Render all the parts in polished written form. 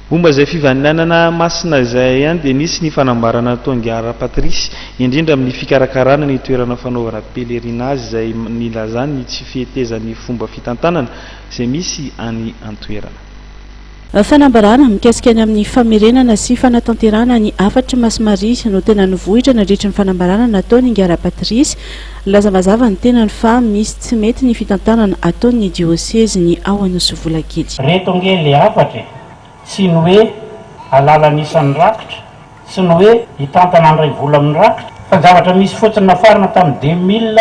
Momba izay fivaninanana masina izay ihany dia nisy ny fanambarana nataon'i Rapatrice, indrindra amin'ny fikarakarana ny toerana fanaovana pèlerinage izay nilazany ny tsy fihetezan'ny fomba fitantanana izay misy any an-toerana. Fanambarana mikasika ny amin'ny famerenana sy fanatanterahana ny hafatr'i Masimaria no tena nivohitra nandritry ny fanambarana nataon'i Ngara Patrice. Nilaza mazava ny tenany fa misy tsy mety ny fitantanana ataon'ny diosezy ao Anosivolakely. Reto ange le hafatra e! Tsy ny hoe alalan'ny isan'ny rakitra, tsy ny hoe hitantana handray vola amin'ny rakitra, fa ny zavatra misy fotsiny nafarana tamin'ny 2000,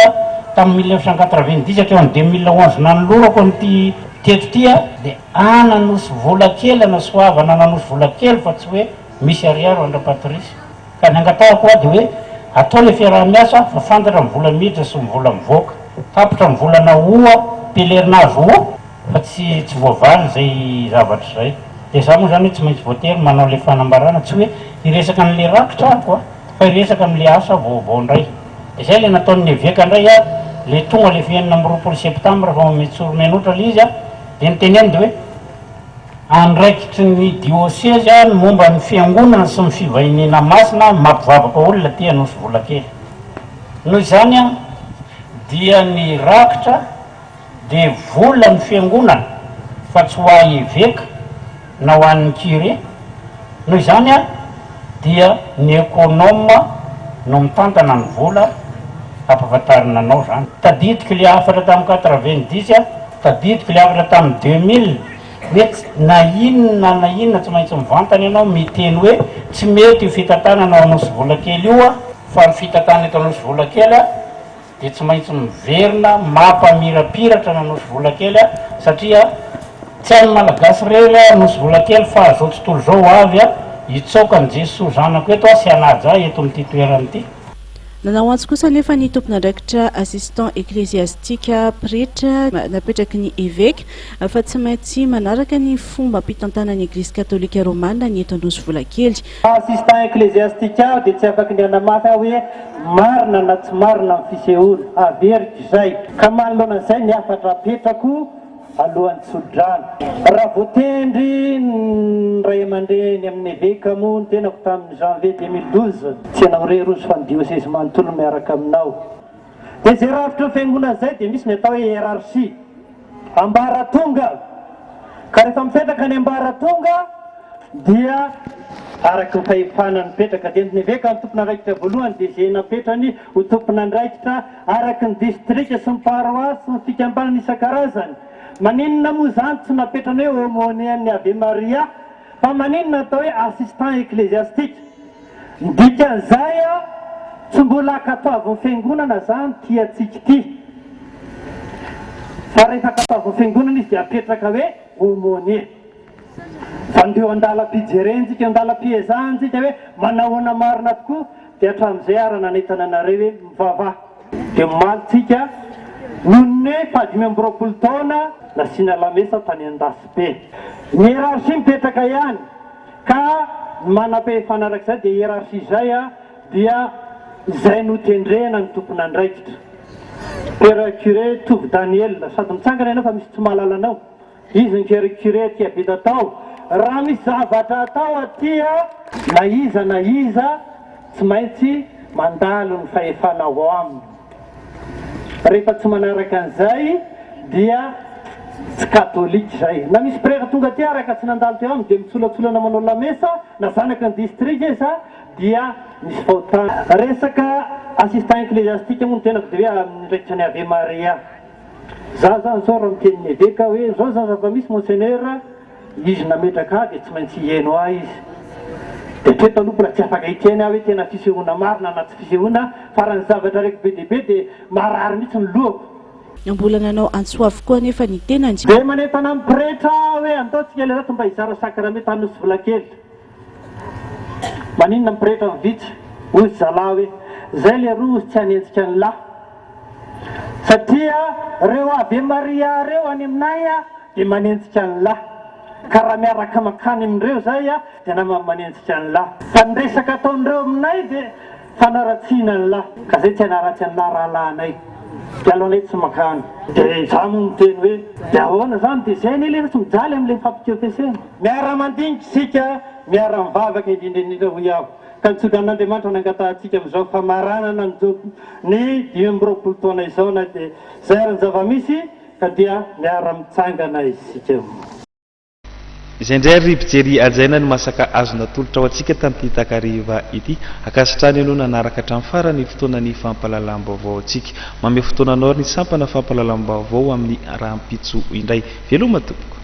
tamin'ny 1990 hatreo amin'ny 2011 nanolorako an'ity teto ity a, dia ananosy vola kely, anasoavana ananosy vola kely fa tsy hoe misy ariary ho an-dRapatrice. Ka ny angatahako hoa dia hoe atao ilay fiaraha-miasa fa fantatra ny vola miditra sy ny vola mivoaka. Tapitra ny volana août, pèlerinage août, Fa tsy tsy voavaly izay zavatra izay. Dia za moa izany hoe tsy maintsy voatery manao ilay fanambarana, tsy hoe hiresaka an'ilay rakitra ary koa, fa hiresaka amin'ilay asa vaovao indray. Dia izay ilay nataon'ny eveka indray a, ilay tonga ilay 26 septambra fa mametsorimenotra ilay izy a, dia niteneniny dia hoe, andraikitry ny diosezy a ny momba ny fiangonana sy ny fivahiniana masina mampivavaka olona aty Anosivolakely. Noho izany a, dia ny rakitra dia vola ny fiangonana fa tsy ho ahy eveka na ho an'ny curé, noho izany dia ny econome no mitantana ny vola ampahafantarina anao zany. Tadidiko le hafatra tamin'ny 90, tadidiko le hafatra tamin'ny 2000 hoe na inona na inona tsy maintsy mivantana ianao miteny hoe tsy mety io fitantanana ao Anosivolakely io fa ny fitantanana eto Anosivolakely dia tsy maintsy miverina mampamirapiratra ny Nosy Volakely satria tsy an'ny Malagasy irery a Nosy Volakely fa zao tontolo izao ho avy a hitsaoka an'i Jesoa zanako eto aho sy hanaja ahy eto amin'ity toerana ity. Nanao antso kosa anefa ny tompon'andraikitra assistant ecclésiastique pretra napetraky ny eveka fa tsy maintsy manaraka ny fombam-pitantanan'ny Eglizy Katolika Romana ny eto Anosivolakely. Assistant ecclésiastique aho dia tsy afaky ny hanamafy aho hoe marina na tsy marina ny fisehoana. Averiko izay. Ka manoloana an'izay ny hafatra apetrako alohan'ny tsodrano. Raha voatendry ny ray aman-dreny amin'ny eveka moa ny tenako tamin'ny janvier 2012, tsy ianao irery ozy fa ny diosezy manontolo miaraka aminao. Dia izay rafitry ny fiangonana izay dia misy ny atao hoe hiérarchie, ambaratonga. Ka rehefa mipetraka ny ambaratonga dia araka ny fahefana mipetraka dia ny eveka no tompon'andraikitra voalohany dia izay napetrany ho tompon'andraikitra araka ny distrika sy ny paroasy sy ny fikambanana isan-karazany. Maninona moa izany tsy napetrany hoe aumônier an'ny Ave Maria fa maninona atao hoe assistant ecclésiastique? Ny dikan'izay tsy mbola ankatoavin'ny fiangonana izany ity antsika ity. Fa rehefa ankatoavin'ny fiangonana izy dia apetraka hoe aumônier. Fa ndreo andalam-pijerentsika, andalam-piezahantsika hoe manahoana marina tokoa dia hatramin'izay ara nanentana anareo hoe mivavaha. Dia omaly tsika noho ny hoe faha 25 taona nasiana lamesa tany Andasibe. Ny hiérarchie mipetraka ihany. Ka ny manam-pahefana araka izay dia hiérarchie izay dia izay notendrena ny tompon'andraikitra. Père Curé Tovo Daniel, sady mitsangana ianao fa misy tsy mahalala anao. Izy ny Père Curé aty Betatao. Raha misy zavatra atao aty na iza na iza tsy maintsy mandalo ny fahefana ao aminy. Rehefa tsy manaraka an'izay dia tsy katolika izay. Na misy prêtre tonga aty ary ka tsy nandalo teo aminy dia mitsolatsolana manao lamesa na zanaky ny distrika iza dia misy fahotana. Resaka assistant ecclésiastique moa ny tenako dia hoe andraikitra ny Ave Maria. Za zany zao raha miteny ny eveka hoe zao zany zava-misy Monseigneur, izy nametraka ahy dia tsy maintsy hihaino ahy izy. Dia hatreto aloha mbola tsy afaka hiteny aho hoe tena fisehoana marina na tsy fisehoana fa raha ny zavatra reko be dia be dia marary mihitsy ny lohako. Mbola nanao antso avo koa anefa ny tenany. Dia manentana ny pretra aho hoe andao tsika lehilahy mba hizara sakramenta Anosivolakely. Maninona ny pretra no vitsy? Hoy zalahy hoe zay leroa ozy tsy hanenjika ny lahy. Satria reo Ave Maria reo any aminay dia manenjika ny lahy. Ka raha miaraka mankany amin'ireo zay dia namany manenjika ny lahy. Fa ny resaka ataon'ireo aminay dia fanaratsiana ny lahy. Ka zay tsy hanaratsy an'lah rahalahinay. Dia aleo indray tsy mankany. Dia izaho moa miteny hoe, dia ahoana izany? Dia izay anie ilay tsy mijaly amin'ilay fampikefesena. Miara-mandinika isika, miara-mivavaka indrindra indrindra hoy aho. Ka ny tso-dranon'Andriamanitra no angatahantsika amin'izao famaranana ny ny 25 taona izao na dia izay ary ny zava-misy ka dia miara-mitsangana isika. Izay indray ary ry mpijery hajaina ny masaka azo natolotra ho antsika tamin'ity takariva ity. Ankasitrahana ianao nanaraka hatramin'ny farany ny fotoanan'ny fampahalalam-baovao antsika. Manome fotoana anao ary ny sampana fampahalalam-baovao amin'ny rahampitso indray. Veloma tompoko.